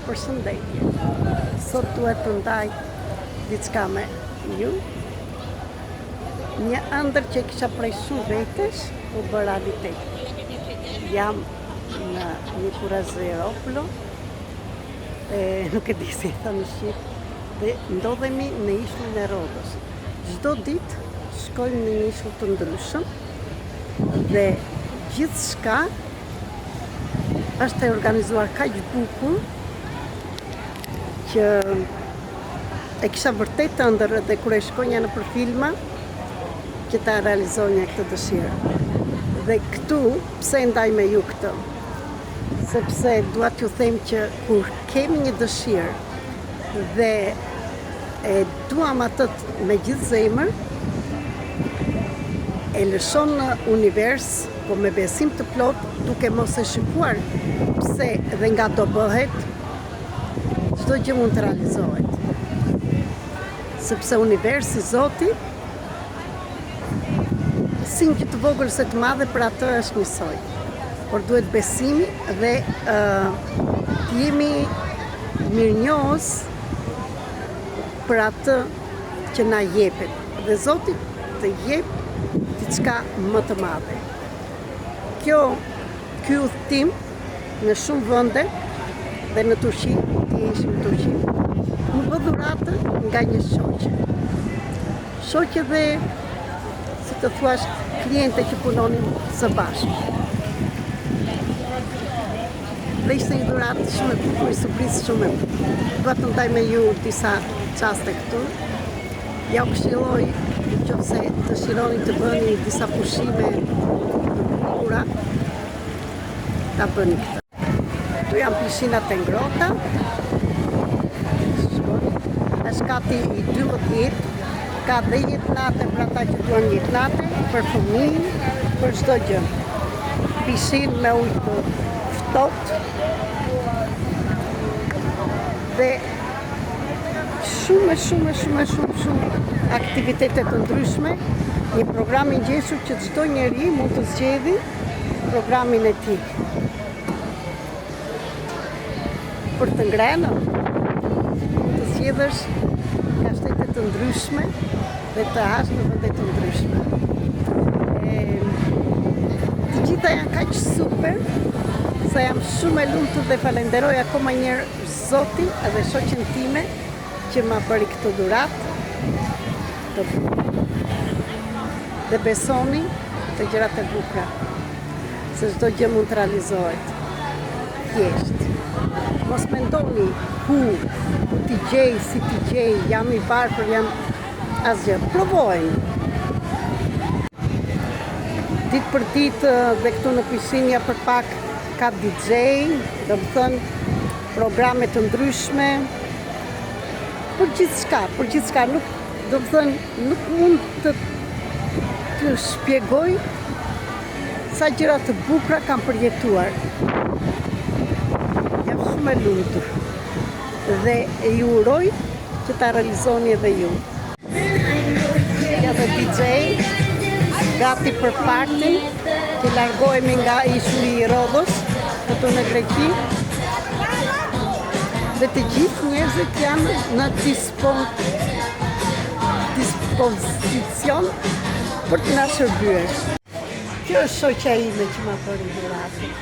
Përshëndetje. Sot dua të ndaj diçka me ju. Një ëndërr që kisha prej shumë vitesh, u bë realitet. Jam në Nikorazeropoulo, e, nuk e di si e thonë në shqip, dhe ndodhemi në ishullin e Rodos. Çdo ditë shkojmë në një ishull të ndryshëm dhe gjithçka është e organizuar kaq bukur që e kisha vërtet ëndërr dhe kur e shikoja nëpër filma që ta realizoja këtë dëshirë. Dhe këtu, pse e ndaj me ju këtë? Sepse dua t'ju them që kur kemi një dëshirë dhe e duam atë me gjithë zemër, e lëshon në univers, po me besim të plotë, duke mos e shikuar pse dhe nga do bëhet, çdo gjë mund të realizohet. Sepse universi, Zoti, si një gjë të vogël se të madhe për atë është njësoj. Por duhet besimi dhe uh, të jemi mirënjohës për atë që na jepet dhe Zoti të jep diçka më të madhe. Kjo, ky udhëtim në shumë vende dhe në Turqi, dje ishim në Turqi, m'u bë dhuratë nga një shoqe. Shoqe dhe, si të thuash, kliente që punonim së bashku. Dhe ishte një dhuratë shumë e bukur, një surprizë shumë e bukur. Dua të ndaj me ju disa çaste këtu. Jua këshilloj në qoftë se dëshironi të bëni disa pushime të bukura, ta bëni këtë. Këtu janë pishinat e ngrohta. Shikoni, është kati i 12, ka dhe jetë nate për ata që duan jetë nate, për fëmijë, për çdo gjë. Pishinë me ujë të ftohtë dhe shumë shumë shumë shumë shumë aktivitete të ndryshme, një program i ngjeshur që çdo njeri mund të zgjedhë programin e tij. Për të ngrënë, mund të zgjedhësh nga shtete të ndryshme dhe të hash në vende të ndryshme. E, të gjitha janë kaq super, sa jam shumë e lumtur dhe falenderoj akoma një herë Zotin edhe shoqen time që ma bëri këtë dhuratë të bukur. Dhe besoni te gjërat e bukura, se çdo gjë mund të realizohet. Thjesht. Mos mendoni ku, ku t'i gjej, si t'i gjej, jam i varfër, jam asgjë. Provojeni. Ditë për ditë dhe këtu në pishinë ja për pak ka DJ, domethënë programe të ndryshme, për gjithçka, për gjithçka, nuk, domethënë, nuk mund të të shpjegoj sa gjëra të bukura kam përjetuar. Jam shumë e lumtur dhe e ju uroj që ta realizoni edhe ju. Ja dhe DJ, gati për partin, që largohemi nga ishulli i Rodos, këtu në Greqi. Dhe të gjithë njerëzit janë në dispon, dispozicion për të na shërbyer. Kjo është shoqja ime që ma bëri dhuratën.